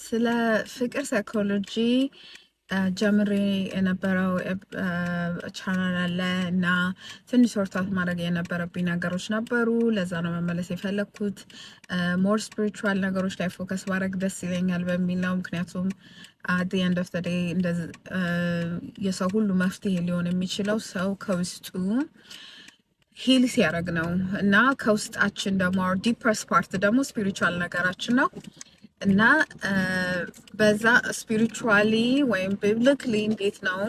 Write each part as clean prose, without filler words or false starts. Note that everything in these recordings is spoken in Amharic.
ስለ ፍቅር psychology ጀምሬ የነበረው ቻናል አለ እና ትንሽ sort out ማድረግ የነበረብኝ ነገሮች ነበሩ። ለዛ ነው መመለስ የፈለግኩት። More spiritual ነገሮች ላይ focus ማድረግ ደስ ይለኛል በሚል ነው። ምክንያቱም at the end of the day የሰው ሁሉ መፍትሄ ሊሆን የሚችለው ሰው ከውስጡ heal ሲያደርግ ነው እና ከውስጣችን ደግሞ deepest part ደግሞ spiritual ነገራችን ነው እና በዛ spiritually ወይም biblically እንዴት ነው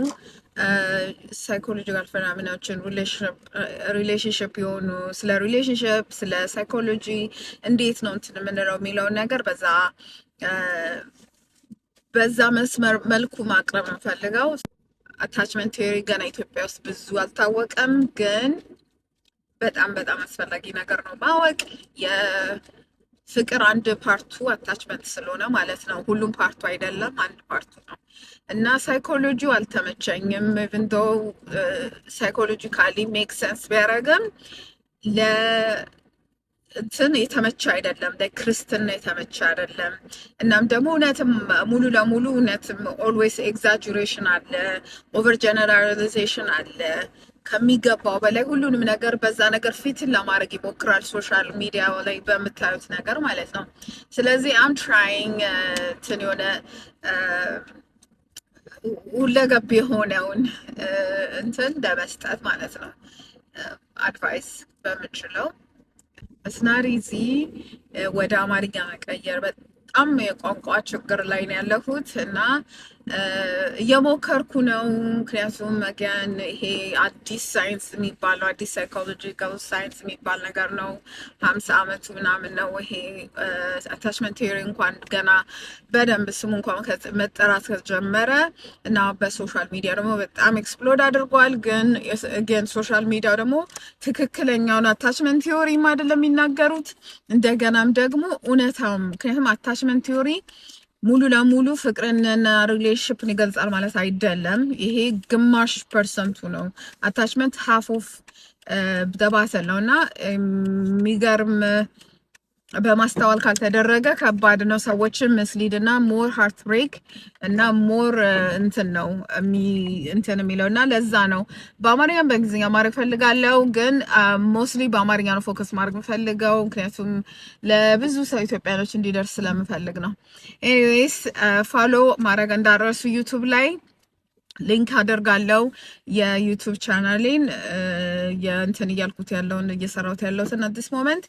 psychological phenomena ዎችን relationship የሆኑ ስለ relationship፣ ስለ psychology እንዴት ነው እንትን የምንለው የሚለውን ነገር በዛ መስመር መልኩ ማቅረብ እንፈልገው። Attachment theory ገና ኢትዮጵያ ውስጥ ብዙ አልታወቀም፣ ግን በጣም በጣም አስፈላጊ ነገር ነው ማወቅ። የፍቅር አንድ part ኡ attachment ስለሆነ ማለት ነው። ሁሉም part ኡ አይደለም፣ አንድ part ኡ ነው እና psychology ው አልተመቸኝም። Even though psychologically make sense ቢያደርግም ለእንትን የተመቸ አይደለም፣ ለክርስትና የተመቸ አይደለም። እናም ደግሞ እውነትም ሙሉ ለሙሉ እውነትም always exaggeration አለ፣ over generalization አለ። ከሚገባው በላይ ሁሉንም ነገር በዛ ነገር fit ለማድረግ ይሞክራል፣ social media ላይ በምታዩት ነገር ማለት ነው። ስለዚህ I'm trying እንትን የሆነ ሁለገብ የሆነውን እንትን ለመስጠት ማለት ነው፣ advice በምችለው። It's not easy ወደ አማርኛ መቀየር፣ በጣም የቋንቋ ችግር ላይ ነው ያለሁት እና እየሞከርኩ ነው። ምክንያቱም again ይሄ አዲስ ሳይንስ የሚባለው፣ አዲስ psychological science የሚባል ነገር ነው። 50 አመቱ ምናምን ነው ይሄ attachment theory እንኳን ገና በደንብ ስሙ እንኳን መጠራት ከጀመረ እና በ social media ደግሞ በጣም explode አድርጓል። ግን social media ው ደግሞ ትክክለኛውን attachment theory ም አይደለም የሚናገሩት፣ እንደገናም ደግሞ እውነታውም፣ ምክንያቱም attachment theory ሙሉ ለሙሉ ፍቅርንና relationship ን ይገልጻል ማለት አይደለም። ይሄ ግማሽ percent ኡ ነው። Attachment half of the battle ነው እና የሚገርም በማስተዋል ካልተደረገ ከባድ ነው። ሰዎችን mislead እና more heartbreak እና more እንትን ነው እንትን የሚለው እና ለዛ ነው በአማርኛም በእንግሊዝኛ ማድረግ ፈልጋለሁ፣ ግን mostly በአማርኛ ነው focus ማድረግ የምፈልገው፣ ምክንያቱም ለብዙ ሰው ኢትዮጵያኖች እንዲደርስ ስለምፈልግ ነው። Anyways, follow ማድረግ እንዳትረሱ። YouTube ላይ link አደርጋለሁ የ YouTube channel ኤን የእንትን እያልኩት ያለውን እየሰራሁት ያለሁትን at this moment.